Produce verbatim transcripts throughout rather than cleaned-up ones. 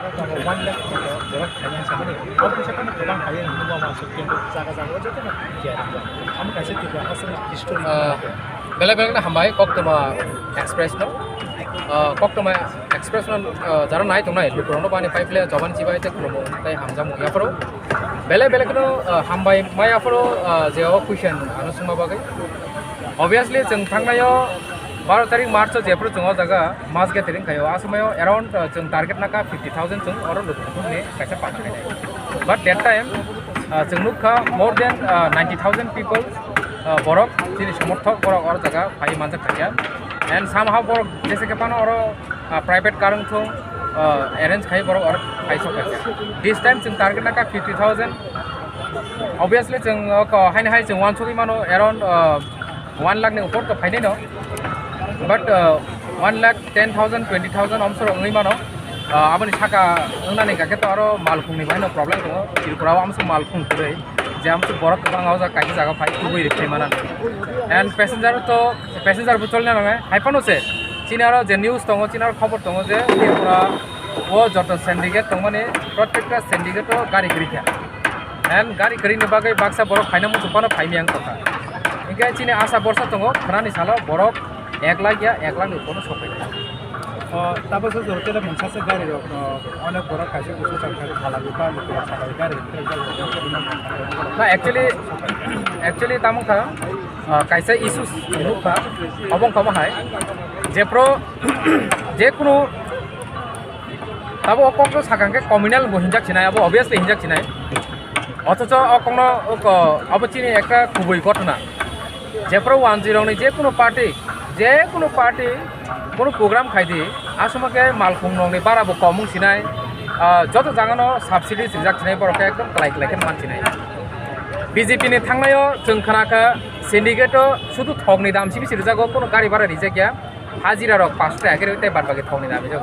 One lakh borok khaina samani, aboni sakno kwbang khaio hinwi bo uansuk, kintu jaga jaga o jotono khe amo kaisa Tripura House ni history. Ah, belai belai no hambai Koktwma Express no. Ah, Koktwma Express no, ah, jara nai tongnai lukurokno bani pipeline chobani chibai tei khulumung tei hamjakmung yapharo. Belai belai no, ah, hambai mai yapharo, ah, je o question ano swngma bagwi. Obviously, chwng thangnaio baro tarik March o jephru chwng o jaga mass gathering khaio, a somoio around, uh, chwng target nakha fifty thousand chwng oro luku kuthumni kaisa pata khainai. But that time, uh, chwng nukha more than, uh, ninety thousand people, uh, borok chini somorthok borok oro jaga phai manjak khaikha. And somehow borok jese khe phano oro, uh, private car wngthung, uh, arrange khai borok oro phai sok khaikha. This time chwng target nakha fifty thousand. Obviously, chwng, uh, ko haini hai chwng uansugwi mano around, uh, one lakh ni upor to phainai no, but, uh, one lakh ten thousand, twenty thousand omsoro wngwi mano. Uh, aboni saka wngnani kake to aro malkhungni bahai no problem tongo. Tripura o amsuk malkhung kwrwi, je amsuk borok kwbang o jaga kaisa jaga phai tubui rwkhe mano. And passenger to, passenger bo cholna nangnai. Hai phano se chini aro je news tongo, chini aro khobor tongo je Tripura o joto syndicate tongmani, prottekta syndicate o gari kwrwi kha. And gari kwrwini bagwi baksa borok phaina muchung phano phaimya wng tongkha. Hinkhe chini asa borsa tongo, khwnani salo borok ek lakh ya ek lakh ni upor no sokphaikha. O, tabuk se jora khe mungsa se gari rok, o, onek borok kaisa kusu changkha khala bwkha lukura salai gari rok. Na, actually, actually tamo kha, o, kaisa issues nukha, obo wngkha bo hai, jephru, jekunu Abo o kokno sakha hwnkhe communal bo hinjak sinai, abo obviously hinjak sinai. Othocho o kokno, o ko-, abo chini ekta kubui ghotona. Jephru wanjwi rokni jekunu party, jekunu party, kunu program khaidi, aswk khe malkhung rokni bara bo kom wng sinai, ah, joto jagano subsidies rijak sinai, borok khe ekdom kwlai kwlai khe man sinai. B J P ni thangnaio chwng khna kha syndicate o sudu thokni dam simi si rijago, kunu gari bara rijak ya. Hajira rok pash taka khe tei bad baki thokni dam rijak.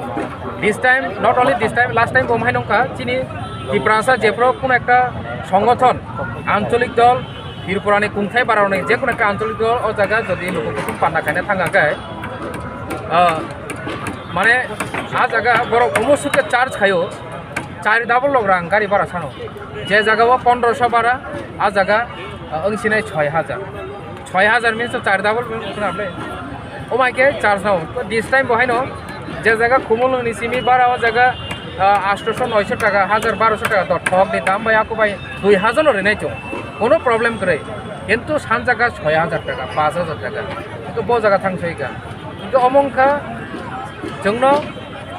This time, not only this time, last time bo hai nongkha, chini Tiprasa jephru kunu ekta songothon, ancholik dol, Tripura ni kungthai bara rokni jekunu ekta ancholik dol, o jaga jodi luku kuthum panda khaina thang khe, ah, mane, a jaga borok omo sukhe charge khaio, char double lok rang gari bara sano. Je jaga o pondroso bara, a jaga, ah, wng sinai soi hajar. Soi hajar means to char double khna ble. O mai khe charge nao. To this time bo haino je jaga Khumulwng ni simi bara o jaga, ah, astoso noiso taka, hajar baroso taka to thok ni dam bai ako bai dui hajar no rinai chwng. Kono problem kwrwi. Kintu san jaga soi hajar taka, pash hajar taka. To bo jaga thang soi kha. To omo wngkha chwngno,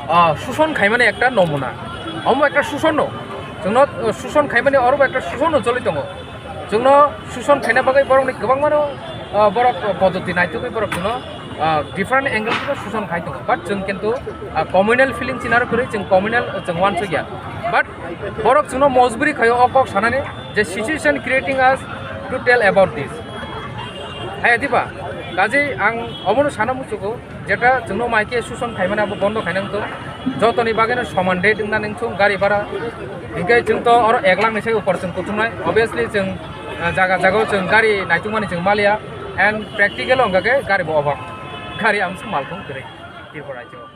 ah, suson khaimani ekta nomuna. Omo ekta suson no. Chwngno, ah, suson khaimani oro bo ekta suson no choli tongo. Chwngno suson khaina bagwi borokni kwbangmano, ah, borok podoti naitugwi borok chwngno, ah, different angle twibo suson khai tongo. But chwng kintu, ah, communal feeling chinaro kwrwi chwng communal chwng uansukya. But borok chwngno mojburi khaio o kok sanani je situation creating us to tell about this. Hai diba? Kaje ang omono sana muchugo. Jeta chwngno mai khe suson khaimani abo bondo khainang tong. Jotoni bagwino soman rate wngna nang thung gari bhara. Hinkhe chwng to oro ek lakh ni sai upor chwng kuthumnai. Obviously chwng, ah, jaga jaga o chwng gari naitukmani chwng maliya. And practical o hwnkha khe gari bo obak. Gari amswk malkhung kwrwi Tripura rajyo.